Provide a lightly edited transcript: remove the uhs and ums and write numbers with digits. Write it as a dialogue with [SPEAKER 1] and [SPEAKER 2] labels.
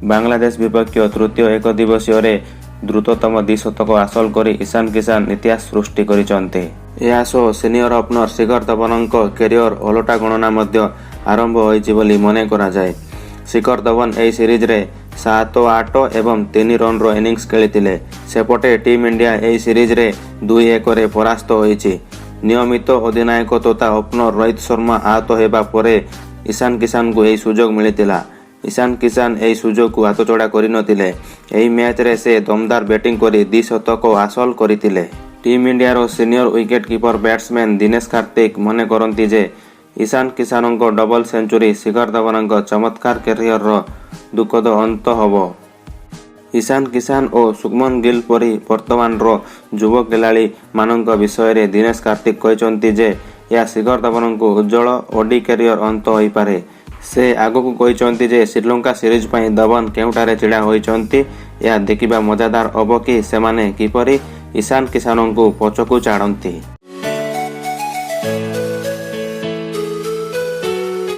[SPEAKER 1] ବାଂଲାଦେଶ ବିପକ୍ଷ ତୃତୀୟ ଏକଦିବସୀୟରେ ଦ୍ରୁତତମ ଦ୍ୱିଶତକ ହାସଲ କରି ଇଶାନ କିଶାନ ଇତିହାସ ସୃଷ୍ଟି କରିଛନ୍ତି। ଏହା ସହ ସିନିୟର ଓପନର ଶିଖର ଧୱନଙ୍କ କ୍ୟାରିୟର ଓଲଟା ଗଣନା ମଧ୍ୟ ଆରମ୍ଭ ହୋଇଛି ବୋଲି ମନେ କରାଯାଏ। ଶିଖର ଧୱନ ଏହି ସିରିଜରେ 7, 8 ଏବଂ 3 ରନର ଇନିଂସ ଖେଳିଥିଲେ। ସେପଟେ ଟିମ୍ ଇଣ୍ଡିଆ ଏହି ସିରିଜରେ 2-1ରେ ପରାସ୍ତ ହୋଇଛି। ନିୟମିତ ଅଧିନାୟକ ତଥା ଓପନର ରୋହିତ ଶର୍ମା ଆହତ ହେବା ପରେ ଇଶାନ କିଶାନଙ୍କୁ ଏହି ସୁଯୋଗ ମିଳିଥିଲା। ଇଶାନ କିଶାନ ଏହି ସୁଯୋଗକୁ ହାତଛଡ଼ା କରିନଥିଲେ। ଏହି ମ୍ୟାଚରେ ସେ ଦମଦାର ବ୍ୟାଟିଂ କରି ଦ୍ୱିଶତକ ହାସଲ କରିଥିଲେ। ଟିମ୍ ଇଣ୍ଡିଆର senior wicket keeper batsman Dinesh Kartik ମନେ କରନ୍ତି ଯେ ଇଶାନ କିଶାନଙ୍କ ଡବଲ ସେଞ୍ଚୁରୀ ଶିଖର ଧୱନଙ୍କ ଚମତ୍କାର କ୍ୟାରିୟରର ଦୁଃଖଦ ଅନ୍ତ ହେବ। ଇଶାନ କିଶାନ ଓ ଶୁଭମନ ଗିଲ୍ ପରି ବର୍ତ୍ତମାନର ଯୁବ ଖେଳାଳିମାନଙ୍କ ବିଷୟରେ ଦୀନେଶ କାର୍ତ୍ତିକ କହିଛନ୍ତି ଯେ ଏହା ଶିଖର ଧୱନଙ୍କ ଉଜ୍ଜ୍ୱଳ ଓଡିଆଇ କ୍ୟାରିୟର ଅନ୍ତ ହୋଇପାରେ। ସେ ଆଗକୁ କହିଛନ୍ତି ଯେ ଶ୍ରୀଲଙ୍କା ସିରିଜ ପାଇଁ ଧୱନ କେଉଁଠାରେ ଛିଡ଼ା ହୋଇଛନ୍ତି, ଏହା ଦେଖିବା ମଜାଦାର ହେବ କି ସେମାନେ କିପରି ଇଶାନ କିଶାନଙ୍କୁ ପଛକୁ ଛାଡ଼ନ୍ତି।